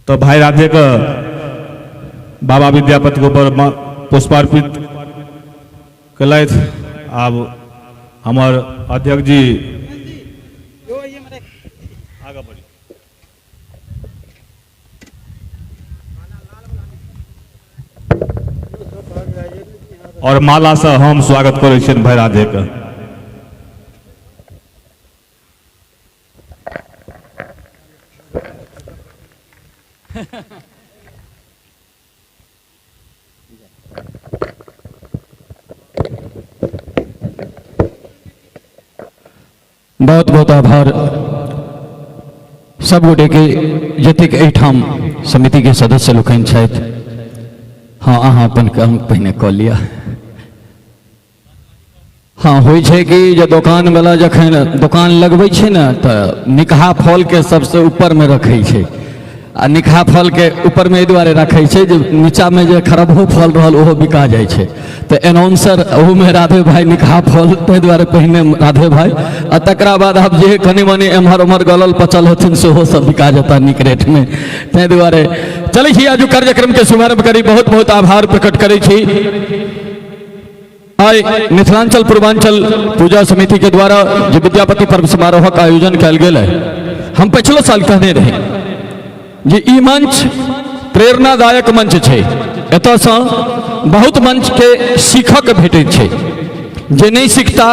तो भाई राधे के बाबा विद्यापति के ऊपर पुष्पार्पित केलथि। आब हमर अध्यक्ष जी आगाँ बढ़ी। और माला से हम स्वागत करै छियनि भाई राधे के। बहुत बहुत आभार सब गोटे के जतेक एहिठाम समिति के सदस्य लोकनि छथि। हाँ, अहाँ अपन काम पहिने कऽ लिअ। हाँ, होइ छै कि जे दोकानवला जखन दोकान लगबै छै ने तऽ निकहा फलके सबसँ ऊपरमे रखै छै, आ निकहा फलके ऊपरमे एहि दुआरे रखै छै जे नीचाँमे जे खराबो फल रहल ओहो बिका जाइ छै। तऽ एनाउंसर ओहूमे राधे भाई निकहा फल, ताहि दुआरे पहिने राधे भाई, आ तकरा बाद आब जे कनि मनि एम्हर ओम्हर गलल पचल हेथिन सेहो सब बिका जेता नीक रेटमे। ताहि दुआरे चलै छी आजुक कार्यक्रमके शुभारंभ करी। बहुत बहुत आभार प्रकट करै छी। आइ मिथिलांचल पूर्वांचल पूजा समिति के द्वारा जे विद्यापति पर्व समारोहक आयोजन कयल गेल है, हम पछिलो साल कहने रही जे ई मंच प्रेरणादायक मंच छै। एतऽसँ बहुत मंच के सीखक भेटैत छै। जे नहि सीखता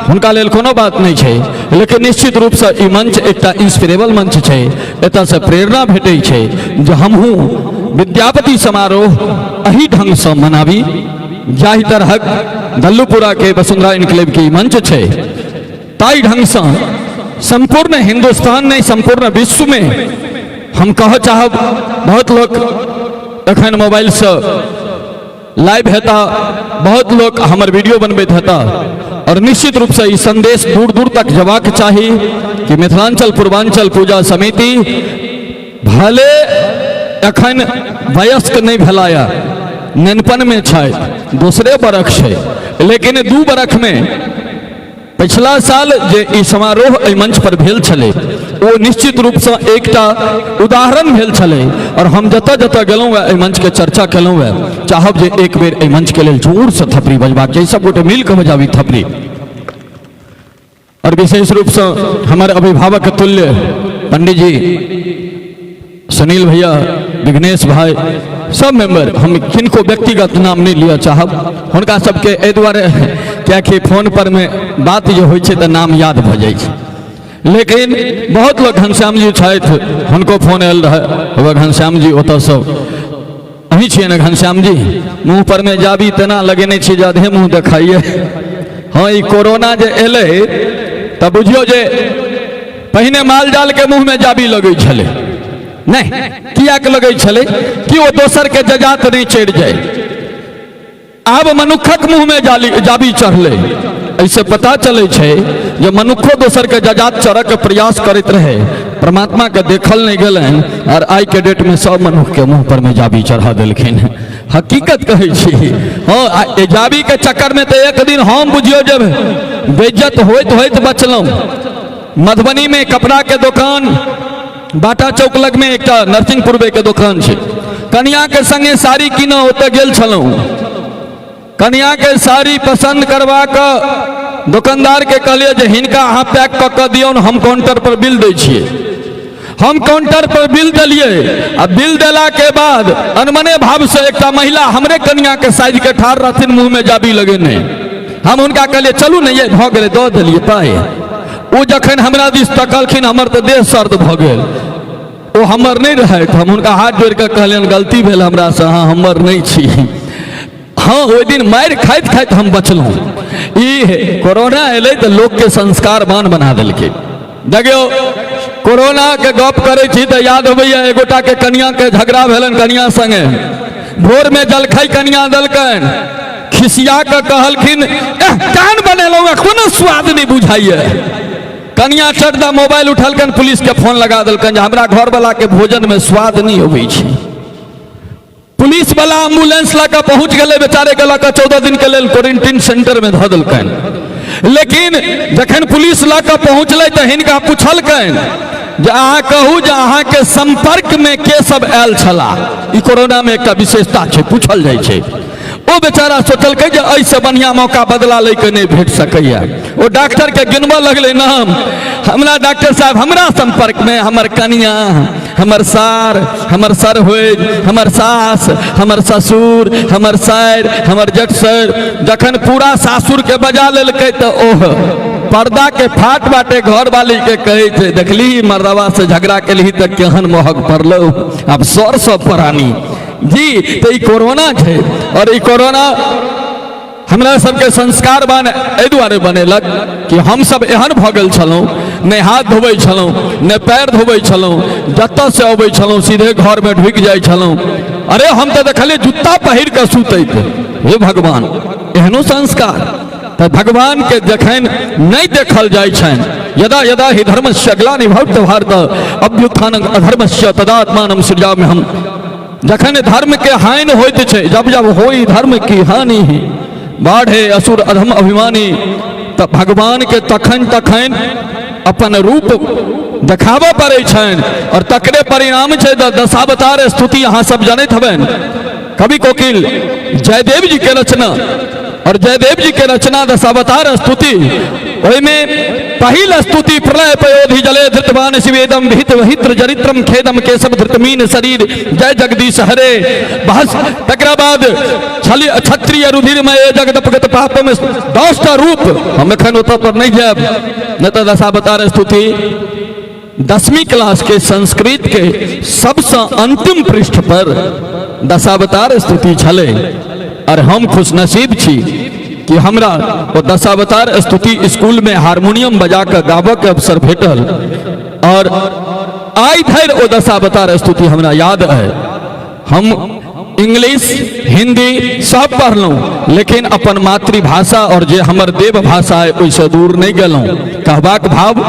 हुनका लेल कोनो बात नहि छै, लेकिन निश्चित रूपसँ ई मंच एकटा इंस्पिरेबल मंच छै। एतऽसँ प्रेरणा भेटै छै जे हमहूँ विद्यापति समारोह एही ढंगसँ मनाबी जाहि तरहक दल्लूपुरा के वसुंधरा इनक्लेव के ई मंच छै, ताहि ढंगसँ संपूर्ण हिंदुस्तान नहीं संपूर्ण विश्व में हम कह चाहब। बहुत लोग एखन मोबाइलसँ लाइव हेता, बहुत लोग हमर वीडियो बनबैत हेता, और निश्चित रूपसँ ई संदेश दूर दूर तक जबाक चाही कि मिथिलांचल पूर्वांचल पूजा समिति भले एखन वयस्क नहीं भेला या नेनपन में छै, दोसरे बरख छै, लेकिन 2 बरख में पिछला साल जे ई समारोह एहि मंच पर भेल छलै ओ निश्चित रूपसँ एकटा उदाहरण भेल छलै। और हम जतऽ जतऽ गेलहुँ एहि मंचके चर्चा केलहुँ, चाहब जे एक बेर एहि मंचके लेल जोरसँ थपड़ी बजबाक चाही, सब गोटे मिलके बजाबी थपड़ी। और विशेष रूपसँ हमर अभिभावक तुल्य पंडित जी, सुनील भैया, विघ्नेश भाई, सब मेंबर, हम किनको व्यक्तिगत नाम नहीं लिअ चाहब हुनका सबके एहि दुआरे कियाकि फोन पर में बात जे होइ छै तऽ नाम याद भऽ जाइ छै। लेकिन बहुत लोग घनश्याम जी छथि, हुनको फोन आयल रहै, हौवे घनश्याम जी ओतऽसँ अहीं छियै ने घनश्याम जी, मुँह पर में जाबी तेना लगेने छी जे आधे मुँह देखाइए। हाँ, ई कोरोना जे एलै तऽ बुझियौ जे पहिने माल जाल के मुँह में जाबी लगै छलै, नहीं कियाक लगै छलै कि ओ दोसर के जजात नहीं चढ़ि जाए। आब मनुखक मुँह में जाबी चढ़लै, एहिसँ पता चलै छै जे मनुखो दोसर के जजात चढ़ऽ के प्रयास करैत रहे, परमात्मा के देखल नहीं गेलनि और आइ के डेट में सब मनुख के मुँह पर में जाबी चढ़ा देलखिन। हकीकत कहै छी। हाँ, जाबी के चक्कर में तो एक दिन हम बुझियौ जब बेइज्जत होइत होइत बचलहुँ। मधुबनी में कपड़ा के दोकान बाटा चौक लग में एकटा नरसिंहपुरबे के दोकान छै, कनिया के संगे साड़ी कीनऽ ओतऽ गेल छलहुँ। कनिया के साड़ी पसंद करवा कऽ दोकानदार के कहलियै जे हिनका अहाँ पैक कऽ कऽ दियौन, हम काउंटर पर बिल दै छियै। हम काउंटर पर बिल देलियै आ बिल देला के बाद अनमने भाव से एकटा महिला हमरे कनिया के साइज के ठाढ़ रहथिन, मुँह में जाबी लगेने। हम हुनका कहलियै चलू ने, ये भऽ गेलै, दऽ देलियै पाइ। ओ जखन हमरा दिस तकलखिन हमर तऽ देह सर्द भऽ गेल। ओ हमर नहि रहथि, हम हुनका हाथ जोड़ि कऽ कहलियनि गलती भेल हमरासँ, अहाँ हमर नहि छी। हाँ, ओहि दिन मारि खाइत खाइत हम बचलहुँ। ई कोरोना एलै तऽ लोकके संस्कारवान बना देलकै। देखियौ, कोरोना के गप करै छी तऽ याद अबैया एगोटा के कनिया के झगड़ा भेलनि कनिया संगे। भोर में जलखै कनिया देलकनि, खिसिया कऽ कहलखिन एह केहन बनेलहुँ, कोनो स्वाद नहि बुझाइए। कनिया चटदा मोबाइल उठलकन, पुलिस के फोन लगा देलकन जे हमरा घर वाला के भोजन में स्वाद नहीं अबै छै। पुलिस वाला एम्बुलेंस लऽ कऽ पहुंच गेलै, बेचारे के लऽ कऽ 14 दिन के लेल क्वारंटीन सेंटर में धऽ देलकनि। लेकिन जखन पुलिस लऽ कऽ पहुंचलै तऽ हिनका पुछलकनि जे अहाँ कहू जे अहाँके संपर्क में के सब आयल छलाह। ई कोरोना में एकटा विशेषता छै, पूछल जाइ छै। ओ बेचारा सोचलकै जे एहिसँ बढ़िआँ मौका बदला लैके नहि भेट सकैए। ओ डॉक्टरके गिनबऽ लगलै नाम, हमरा डॉक्टर साहब हमरा संपर्कमे हमर कनिया, हमर सार, हमर सरहोज, हमर सास, हमर ससुर, हमर सारि, हमर जेठ सर। जखन पूरा सासुरके बजा लेलकै तऽ ओह पर्दा के फाट बाटे घरवाली के कहै छै, देखली मर्दवा से झगड़ा केलही तऽ केहन महग पड़लौ, आब सर सब परानी जी। तऽ ई कोरोना छै और ई कोरोना हमरा सबके संस्कारवान एहि दुआरे बनेलक कि हमसब एहन भऽ गेल छलहुँ, नहि हाथ धोबै छलहुँ, नहि पैर धोबै छलहुँ, जतऽ से अबै छलहुँ सीधे घरमे ढुकि जाइ छलहुँ। अरे हम तऽ देखलियै जूता पहिर कऽ सुतैत, हे भगवान एहनो संस्कार। तऽ भगवानके जखन नहि देखल जाइ छनि, यदा यदा हि धर्मस्य ग्लानि भवति भारत अभ्युत्थानं अधर्मस्य तदात्मानं सृजाम्यहम्। जखन धर्म के हानि होइत छै, जब जब होई धर्म की हानि बाढ़े असुर अधम अभिमानी, तऽ भगवान के तखन तखन अपन रूप देखाबऽ पड़ै छनि। और तकरे परिणाम छै दशावतार स्तुति अहाँ सब जनैत हबनि, कवि कोकिल जयदेव जी के रचना। और जयदेव जी के रचना दशावतार स्तुति, ओहिमे पहिल स्तुति प्रलय पयोधि जले धृतवान शिवेदम विहित वहित्र जरित्रम खेदम केशव धृतमीन शरीर जय जगदीश हरे। बहस तकरा बाद छलि क्षत्रिय रुधिरमय जगदपगत पापम 10टा रूप। हम एखन ओतऽ पर नहीं जायब, नहीं तऽ दशावतार स्तुति 10वीं क्लास के संस्कृत के सबसे अंतिम पृष्ठ पर दशावतार स्तुति छलै। और हम खुशनसीब छी कि हमरा ओ दशावतार स्तुति स्कूल में हारमोनियम बजा कऽ गाबऽ के अवसर भेटल और आइ धरि ओ दशावतार स्तुति हमरा याद है। हम इंग्लिश हिंदी सब पढ़लहुँ, लेकिन अपन मातृभाषा और जे हमर देव भाषा है ओहिसँ दूर नहीं गेलहुँ। कहबाक भाव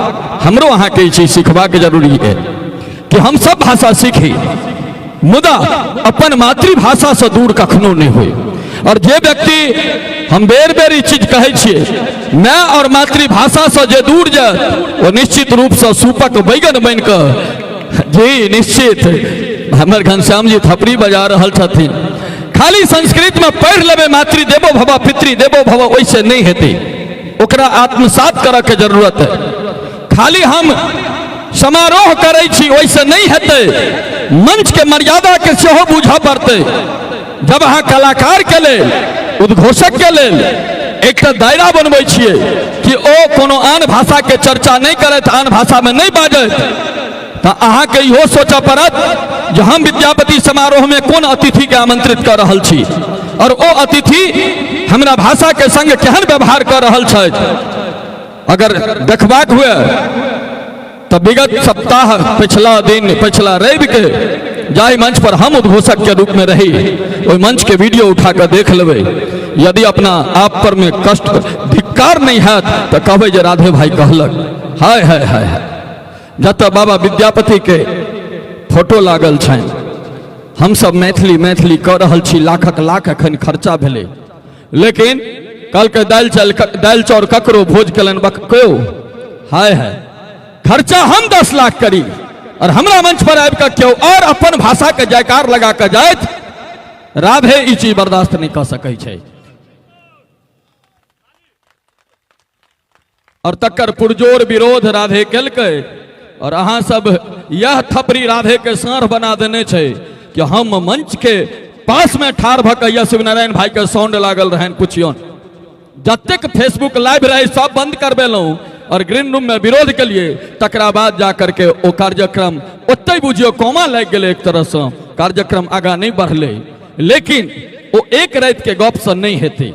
हमरो अहाँके ई चीज सिखबाक जरूरी है कि हम सब भाषा सीखी, मुदा अपन मातृभाषासँ दूर कखनो नहीं होई। और जे व्यक्ति, हम बेर बेर ई चीज कहै छियै, माय और मातृभाषासँ जे दूर जायत ओ निश्चित रूपसँ सूपक बैगन बनि कऽ जी निश्चित। हमर घनश्याम जी थपड़ी बजा रहल छथिन। खाली संस्कृत में पढ़ि लेबै मातृदेवो भव पितृदेवो भव, ओहिसँ नहीं हेतै, ओकरा आत्मसात करऽ के जरूरत है। खाली हम समारोह करै छी ओहिसँ नहीं हेतै, मंच के मर्यादा के सेहो बूझऽ पड़तै। जब अहाँ कलाकार के लेल, उद्घोषक के लेल एकटा दायरा बनबै छियै कि ओ कोनो आन भाषा के चर्चा नहीं करत, आन भाषा में नहीं बाजत, तऽ अहाँके इहो सोचऽ पड़त जे हम विद्यापति समारोह में कोन अतिथि के आमंत्रित कऽ रहल छी और ओ अतिथि हमरा भाषा के संग केहन व्यवहार कऽ रहल छथि। अगर देखबाक हुए तऽ विगत सप्ताह पिछला दिन पिछला रवि के जाहि मंच पर हम उद्घोषक के रूप में रही ओहि मंच के वीडियो उठा कऽ देख लेबै। यदि अपना आप पर में कष्ट धिक्कार नहीं हैत तऽ कहबै जे राधे भाई कहलक। हाय हाय हाय हाय, जतऽ बाबा विद्यापति के फोटो लागल छनि, हम सब मैथिली मैथिली कऽ रहल छी, लाखक लाख एखन खर्चा भेलै, लेकिन कहलकै दालि चाउर ककरो भोज केलनि बकरो। हाय हाय, खर्चा हम 10 लाख करी और हमरा मंच पर आबि कऽ केओ और अपन भाषा के जयकार लगा कऽ जाइत, राधे ई चीज बर्दाश्त नहीं कऽ सकै छै। और तकर पुरजोर विरोध राधे केलकै और अहाँ सब यह थपड़ी राधे के साँढ़ बना देने छै कि हम मंच के पास में ठाढ़ भऽ कऽ यह शिवनारायण भाई के साउंड लागल रहनि, पुछियौन जतेक फेसबुक लाइव रहे सब बंद करबेलहुँ और ग्रीन रूम में विरोध के लिए। तकरा बाद जा करके ओ कार्यक्रम ओतहि बुझियौ कोमा लागि गेलै, एक तरहसँ कार्यक्रम आगाँ नहीं बढ़लै। लेकिन ओ एक राति के गपसँ नहीं हेतै।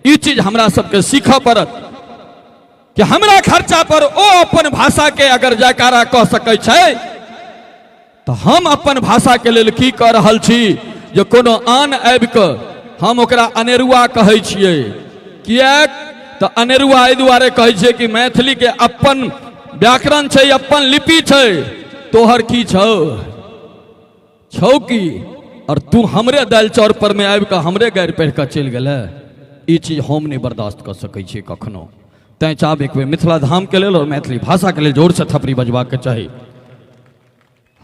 ई चीज हमरा सबके सीखऽ पड़त कि हमरा खर्चा पर ओ अपन भाषा के अगर जयकारा कऽ सकै छै तऽ हम अपन भाषा के लेल की कऽ रहल छी जे कोनो आन आबि कऽ हम ओकरा अनेरुआ कहै छियै। किएक तऽ अनेरुआ एहि दुआरे कहै छियै कि मैथिली के अपन व्याकरण छै, अपन लिपि छै, तोहर की छौ? छौ की? और तू हमरे दालि चाउर पर में आबि कऽ हमरे गारि पढ़ि कऽ चलि गेलै, ई चीज हम नहि बर्दाश्त कऽ सकै छियै कखनो। तैँ चाहब एक बेर मिथिला धामके लेल और मैथिली भाषाके लेल जोरसँ थपड़ी बजबाक चाही।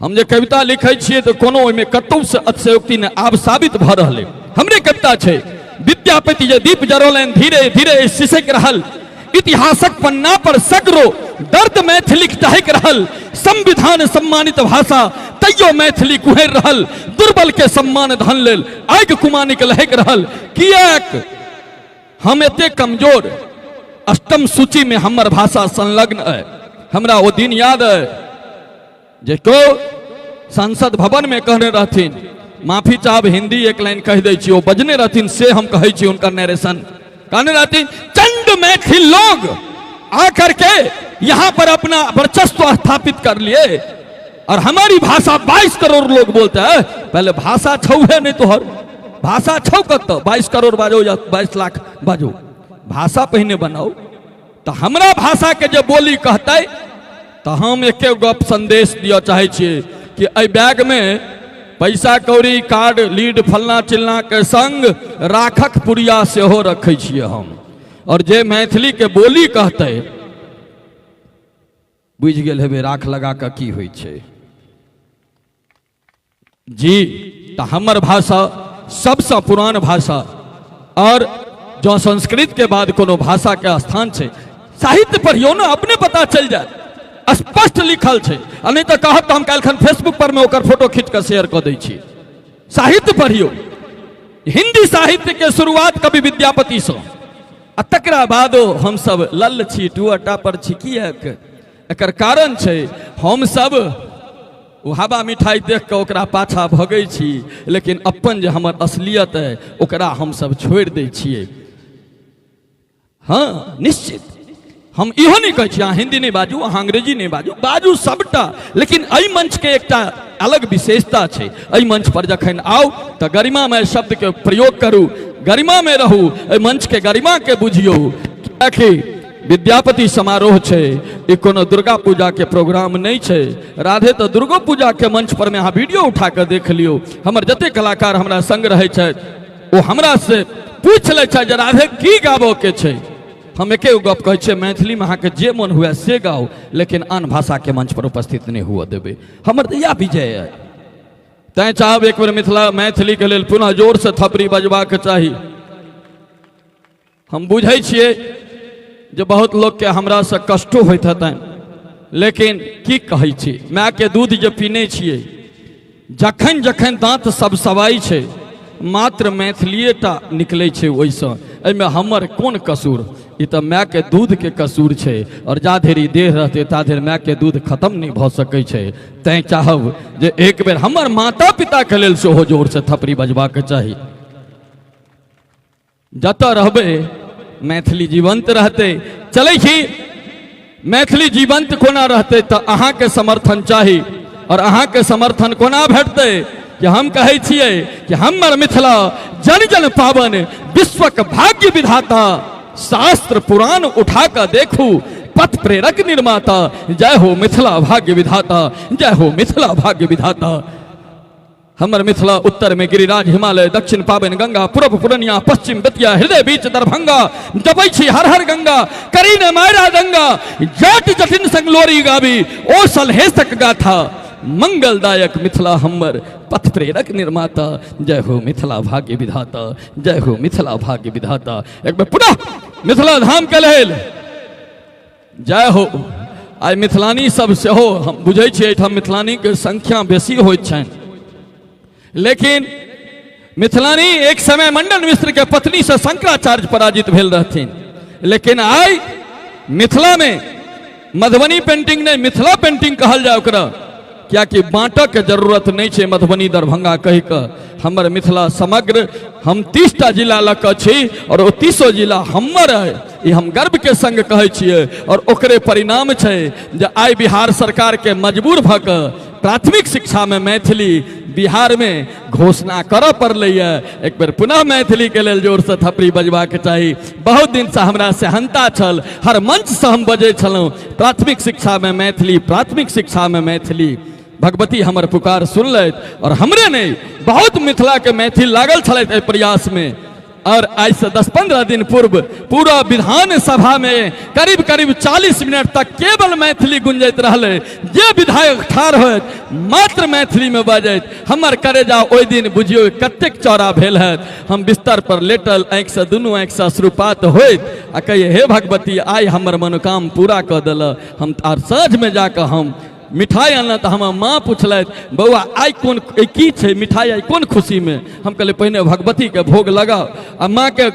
हम जे कविता लिखै छियै तऽ कोनो ओहिमे कतहुसँ अतिशयोक्ति नहि, आब साबित भऽ रहलै। हमरे कविता छै, विद्यापति जे दीप जरौलनि धीरे धीरे सिसकि रहल, इतिहासक पन्ना पर सगरो दर्द मैथिलीक टहकि रहल, संविधान सम्मानित भाषा तैयो मैथिली कुहरि रहल, दुर्बल के सम्मान धन लेल आगि कुमानिक लहकि रहल। किएक हम एते कमजोर? अष्टम सूची में हमर भाषा संलग्न अइ। हमरा ओ दिन याद अइ जे को संसद भवन में कहने रहथिन, माफी चाहब हिंदी एक लाइन कहि दै छी, ओ बजने रहथिन से हम कहै छी हुनकर नरेशन, कहने रहथिन चंड मैथिल लोग आकर के यहाँ पर अपना वर्चस्व स्थापित कर लिए और हमारी भाषा 22 करोड़ लोग बोलते हैं। पहले भाषा छौ है नहीं तोहर, भाषा छौ कत 22 करोड़ बाजो या 22 लाख बाजो, भाषा पहिने बनाओ। तो हमरा भाषा के जे बोली कहते तो हम एके गप संदेश दिअ चाहै छियै कि एहि बैग में पैसा कौड़ी कार्ड लीड फलना चिलना के संग राखक पुड़िया सेहो रखै छियै हम, और जे मैथिली के बोली कहते बुझि गेल हेबै राख लगा कऽ की होइ छै जी। तऽ हमर भाषा सबसँ पुरान भाषा, और जँ संस्कृत के बाद कोनो भाषा के स्थान छै, साहित्य पढ़ियौ ने अपने पता चलि जायत, स्पष्ट लिखल छै। आ नहि तऽ कहब तऽ हम काल्हिखन फेसबुक पर मे ओकर फोटो खींच कऽ शेयर कऽ दै छी। साहित्य पढ़ियौ, हिंदी साहित्य के शुरुआत कवि विद्यापति सँ, आ तकरा बादो हमसब लल्ल छी, टुअर टापर छी। किएक? एकर कारण छै हमसब ओ हवा मिठाइ देख कऽ ओकरा पाछा भगै छी, लेकिन अपन जे हमर असलियत अइ ओकरा हमसब छोड़ि दै छियै। हँ निश्चित हम इहो नहि कहै छी अहाँ हिंदी नहि बाजू, अहाँ अंग्रेजी नहि बाजू, बाजू सबटा, लेकिन एहि मंचके एकटा अलग विशेषता छै। एहि मंच पर जखन आउ तऽ गरिमामय शब्दके प्रयोग करू, गरिमामे रहू, एहि मंचके गरिमाके बुझियौ। कियाकि विद्यापति समारोह छै, ई कोनो दुर्गा पूजा के प्रोग्राम नहि छै। राधे तऽ दुर्गो पूजा के मंच पर में अहाँ वीडियो उठा कऽ देख लियौ, हमर जते कलाकार हमरा संग रहै छथि ओ हमरा से पूछि लै छथि जे राधे की गाबऽ के छै। हम एके गो गप कहै छियै, मैथिलीमे अहाँके जे मोन हुए से गाउ, लेकिन आन भाषाके मंच पर उपस्थित नहि हुअ देबै। हमर तऽ इएह विजय अइ। तैँ चाहब एक बेर मिथिला मैथिलीके लेल पुनः जोरसँ थपड़ी बजबाक चाही। हम बुझै छियै जे बहुत लोकके हमरासँ कष्टो होइत हेतनि, लेकिन की कहै छी, मायके दूध जे पीने छियै, जखन जखन दाँत सब सवाइ छै मात्र मैथिलीए टा निकलै छै ओहिसँ। एहिमे हमर कोन कसूर? ई तऽ मायके दूधके कसूर छै, आओर जा धरि देह रहतै ता धरि मायके दूध खत्म नहि भऽ सकै छै। तैँ चाहब जे एक बेर हमर माता पिताके लेल सेहो जोरसँ थपड़ी बजबाक चाही। जतऽ रहबै मैथिली जीवंत रहतै। चलै छी, मैथिली जीवंत कोना रहतै तऽ अहाँके समर्थन चाही, और अहाँके समर्थन कोना भेटतै कि हम कहै छियै कि हमर मिथिला जन जन पावन विश्वक भाग्य विधाता, शास्त्र पुराण उठा कऽ देखू पथ प्रेरक निर्माता, जय हो मिथिला भाग्य विधाता, जय हो मिथिला भाग्य विधाता। हमर मिथिला उत्तर में गिरिराज हिमालय, दक्षिण पावन गंगा, पूरब पूर्णिया, पश्चिम बेतिया, हृदय बीच दरभंगा, जपै छी हर हर गंगा, करी ने मायरा दंगा, जट जटिन संग लोरी गाबी ओ सलहेसक गाथा, मंगलदायक मिथिला हमर पथ प्रेरक निर्माता, जय हो मिथिला भाग्य विधाता, जय हो मिथिला भाग्य विधाता। एक बेर पुनः मिथिला धाम के लेल जय हो। आइ मिथिलानी सब सेहो हम बुझै छियै एहिठाम मिथिलानीके संख्या बेसी होइत छनि, लेकिन मिथिलानी एक समय मंडन मिश्र के पत्नी से शंकराचार्य पराजित भेल रहथिन, लेकिन आइ मिथिला में मधुबनी पेंटिंग नहीं मिथिला पेंटिंग कहल जाय ओकरा, कियाकि बाँटऽके जरूरत नहि छै मधुबनी दरभंगा कहि कऽ। हमर मिथिला समग्र, हम 30टा जिला लऽ कऽ छी और ओ 30 जिला हमर अइ, ई हम गर्वके संग कहै छियै। और ओकरे परिणाम छै जे आइ बिहार सरकारके मजबूर भऽ कऽ प्राथमिक शिक्षामे मैथिली बिहारमे घोषणा करऽ पड़लैए। एक बेर पुनः मैथिलीके लेल जोरसँ थपड़ी बजबाक चाही। बहुत दिनसँ हमरा सेहन्ता छल, हर मंचसँ हम बजै छलहुँ प्राथमिक शिक्षामे मैथिली, प्राथमिक शिक्षामे मैथिली। भगवती हमर पुकार सुनलथि और हमरे नहि बहुत मिथिलाके मैथिल लागल छलथि एहि प्रयासमे। और आज से 10-15 दिन पूर्व पूरा विधान सभा में करीब करीब 40 मिनट तक केवल मैथिली गुंजैत रहलै। जे विधायक ठाढ़ होइत मात्र मैथिली में बजैत। हमर करेजा ओहि दिन बुझियौ कतेक चौड़ा भेल हैत। हम बिस्तर पर लेटल आँखि से दुनू आँखि से अश्रुपात होइत आ कहिए हे भगवती आइ हमर मनोकाम पूरा कऽ देल। हम आर साँझ में जाकऽ हम मिठाई अनलहुँ तऽ हमर माँ पुछलथि बौआ आइ कोन की छै मिठाई, आइ कोन खुशीमे? हम कहलियै पहिने भगवतीके भोग लगाउ। आ माँके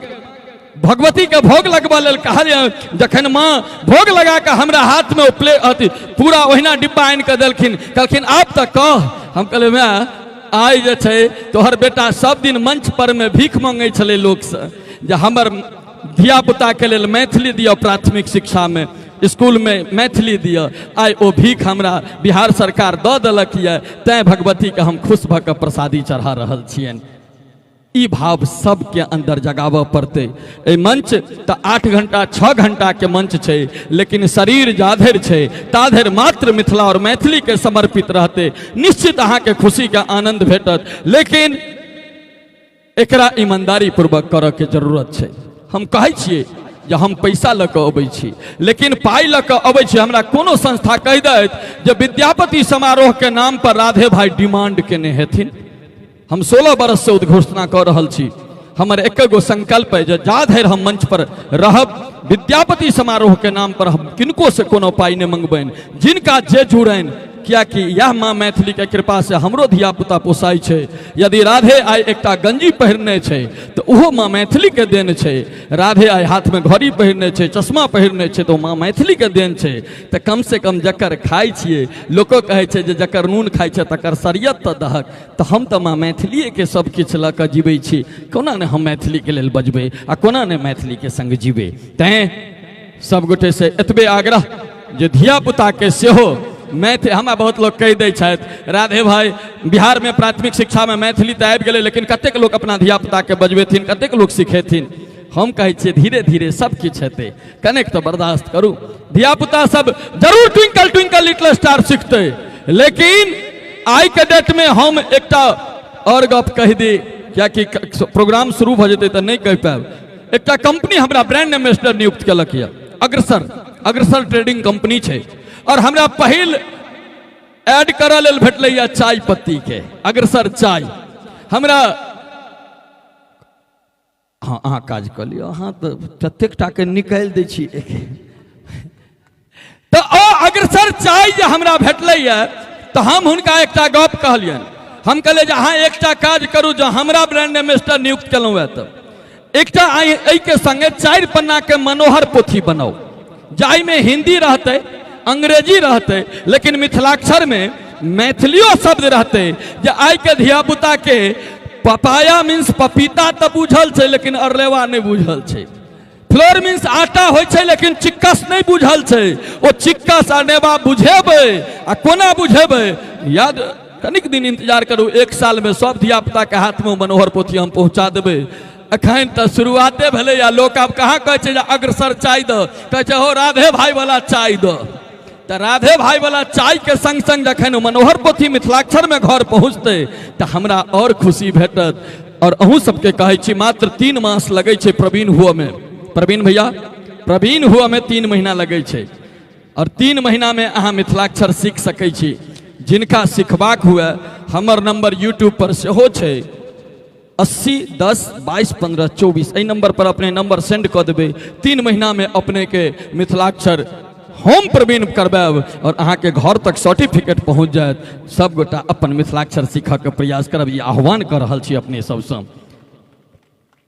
भगवतीके भोग लगबऽ लेल कहलियै। जखन माँ भोग लगा कऽ हमरा हाथमे ओ प्ले अथी पूरा ओहिना डिब्बा आनि कऽ देलखिन, कहलखिन आब तऽ कह। हम कहलियै माय आइ जे छै तोहर बेटा सब दिन मंच पर मे भीख मंगै छलै लोकसँ जे हमर धियापुताके लेल मैथिली दिअ, प्राथमिक शिक्षामे स्कूलमे मैथिली दिअ। आइ ओ भीख हमरा बिहार सरकार दऽ देलक यऽ, तैँ भगवतीके हम खुश भऽ कऽ प्रसादी चढ़ा रहल छियनि। ई भाव सबके अंदर जगाबऽ पड़तै। एहि मंच तऽ 8 घंटा 6 घंटाके मंच छै, लेकिन शरीर जाधरि छै ताधरि मात्र मिथिला और मैथिलीके समर्पित रहतै। निश्चित अहाँके खुशीके आनंद भेटत, लेकिन एकरा ईमानदारी पूर्वक करऽ के जरूरत छै। हम कहै छियै जे हम पैसा लऽ कऽ अबै छी, लेकिन पाइ लऽ कऽ अबै छी। हमरा कोनो संस्था कहि दैत जे विद्यापति समारोह के नाम पर राधे भाई डिमांड केने हेथिन। हम 16 बरस से उद्घोषणा कऽ रहल छी। हमर एक गो संकल्प है जे जा धरि हम मंच पर रहब विद्यापति समारोह के नाम पर हम किनको से कोनो पाइ नहि मंगबनि, जिनका जे जुड़नि, कियाकि यह माँ मैथिली के कृपा से हमरो धियापुता पोसाइ छै। यदि राधे आइ एकटा गंजी पहिरने छै तऽ ओहो माँ मैथिली के देन छै। राधे आइ हाथ में घड़ी पहिरने छै, चश्मा पहिरने छै, तऽ ओ माँ मैथिली के देन छै। तऽ कम से कम जकर खाइ छियै, लोको कहै छै जे जकर नून खाइ छै तकर शरीयत तऽ दहक, तऽ हम तऽ माँ मैथिलीएके सब किछु लऽ कऽ जीबै छी, कोना नहि हम मैथिलीके लेल बजबै आ कोना नहि मैथिलीके संग जीबै। तैँ सब गोटे से एतबे आग्रह जे धियापुताके सेहो मैथिली, हमरा बहुत लोक कहि दै छथि राधे भाई बिहारमे प्राथमिक शिक्षामे मैथिली तऽ आबि गेलै, लेकिन कतेक लोक अपना धियापुताके बजबेथिन, कतेक लोक सिखेथिन। हम कहै छियै धीरे धीरे सब किछु हेतै, कनेक तऽ बर्दाश्त करू। धियापुता सब जरूर ट्विंकल ट्विंकल लिटिल स्टार सिखतै, लेकिन आइ के डेट में हम एकटा और गप कहि दी, कियाकि प्रोग्राम शुरू भऽ जेतै तऽ नहि कहि पायब। एकटा कंपनी हमरा ब्रांड एम्बेसडर नियुक्त केलक यऽ, अग्रसर, अग्रसर ट्रेडिंग कंपनी छै, और हमरा पहिल ऐड करऽ लेल भेटलै यऽ चाय पत्ती के, अग्रसर चाय। हमरा हँ अहाँ काज कऽ लिअ, अहाँ तऽ ततेक टाके निकालि दै छी। तऽ ओ अग्रसर चाय जे हमरा भेटलैए तऽ हम हुनका एकटा गप कहलियनि। हम कहलियै जे अहाँ एकटा काज करू, जँ हमरा ब्रांड एम्बेसडर नियुक्त केलहुँ हँ तऽ एकटा एहिके संगे 4 पन्नाके मनोहर पोथी बनाउ, जाहिमे हिंदी रहतै, अंग्रेजी रहतै, लेकिन मिथिलाक्षरमे मैथिलियो शब्द रहतै, जे आइके धियापुताके पपाया मीन्स पपीता तऽ बुझल छै, लेकिन अरलेवा नहि बुझल छै। फ्लोर मीन्स आटा होइ छै, लेकिन चिक्कस नहि बुझल छै। ओ चिक्कस आ नेबा बुझेबै आ कोना बुझेबै, याद कनिक दिन इंतजार करू, 1 साल में सब धियापुताके हाथमे मनोहर पोथी हम पहुँचा देबै। अखन तऽ शुरुआते भेलै आ लोक आब कहाँ कहै छै जे अग्रसर चाय दऽ, कहै छै हो राधे भाई वाला चाय दऽ। तऽ राधे भाई वाला चाय के संग संग जखन ओ मनोहर पोथी मिथिलाक्षर में घर पहुँचतै तऽ हमरा और खुशी भेटत। और अहूँ सबके कहै छी मात्र 3 मास लगै छै प्रवीण हुअ में, प्रवीण भैया प्रवीण हुअ में 3 महीना लगै छै, और 3 महीना में अहाँ मिथिलाक्षर सीख सकै छी। जिनका सिखबाक हुए हमर नंबर यूट्यूब पर सेहो छै 80 10 22 15 24, एहि नंबर पर अपने नंबर सेंड कऽ देबै। 3 महीना में अपने के मिथिलाक्षर हम प्रवीण करबायब और अहाँके घर तक सर्टिफिकेट पहुँच जायत। सब गोटा अपन मिथिलाक्षर सीखऽके प्रयास करब, ई आह्वान कऽ रहल छी अपने सबसँ।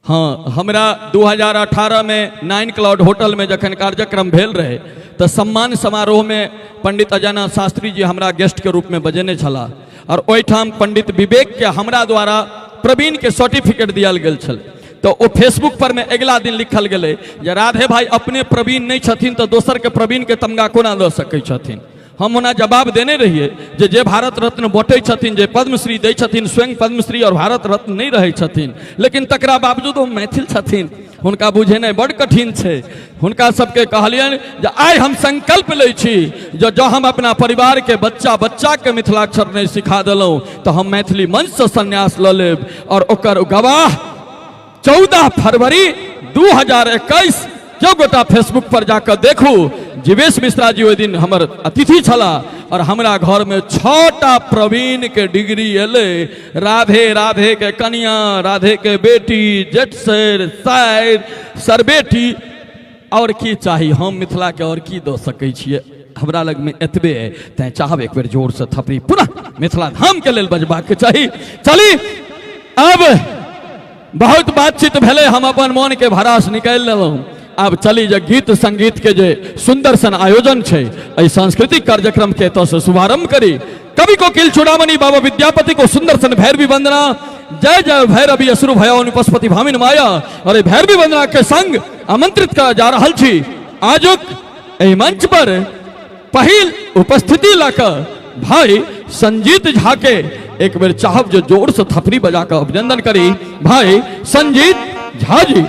हाँ, हमरा 2018 में 9 क्लाउड होटल में जखन कार्यक्रम भेल रहे तऽ सम्मान समारोह में पंडित अजयनाथ शास्त्री जी हमरा गेस्ट के रूप में बजेने छलाह, और ओहिठाम पंडित विवेक के हमरा द्वारा प्रवीण के सर्टिफिकेट दियल गेल छल। तऽ ओ फेसबुक पर में अगिला दिन लिखल गेलै जे राधे भाई अपने प्रवीण नहीं छथिन तऽ दोसर के प्रवीण के तमगा कोना दऽ सकै छथिन। हम ओना जवाब देने रहियै जे जे भारत रत्न बँटै छथिन, जे पद्मश्री दै छथिन, स्वयं पद्मश्री और भारत रत्न नहि रहै छथिन, लेकिन तकरा बावजूद ओ मैथिल छथिन, हुनका बुझेनाइ बड्ड कठिन छै। हुनका सबके कहलियनि जे आइ हम संकल्प लै छी जे जँ हम अपना परिवारके बच्चा बच्चाके मिथिलाक्षर नहि सिखा देलहुँ तऽ हम मैथिली मंचसँ संन्यास लऽ लेब। और ओकर गवाह 14 फरवरी 2021 जो गोटा फेसबुक पर जाकर देखू, जीवेश मिश्रा जी ओहि दिन हमर अतिथि छला और हमरा घर में 6टा प्रवीण के डिग्री एलै। राधे राधे के कनिया, राधे के बेटी, जेठ सर, साइर, सरबेटी, और की चाही हम मिथिला के, और की दऽ सकै छियै? हमरा लग में एतबे है। तैं चाहब एक बेर जोर से थपड़ी पुनः मिथिला धाम के लेल बजबाक चाही। चली, अब बहुत बातचीत भेलै, हम अपन मन के भड़ास निकालि लेलहुँ। आब चली जे गीत संगीत के जे सुंदर सन आयोजन छै, एहि सांस्कृतिक कार्यक्रम के एतऽ से शुभारंभ करी। कवि कोकिल चूड़ामणि बाबा विद्यापति को सुंदर सन भैरवी वंदना, जय जय भैरवी असुर भयाउनि पशुपति भामिन माया, और एहि भैरवी वंदना के संग आमंत्रित करा जा रहल छी आजुक एहि मंच पर पहिल उपस्थिति लऽ कऽ भाई संजीत झा के। एक बेर चाहब जे जोर से थपड़ी बजा कऽ अभिनंदन करी भाई संजीत झा जी।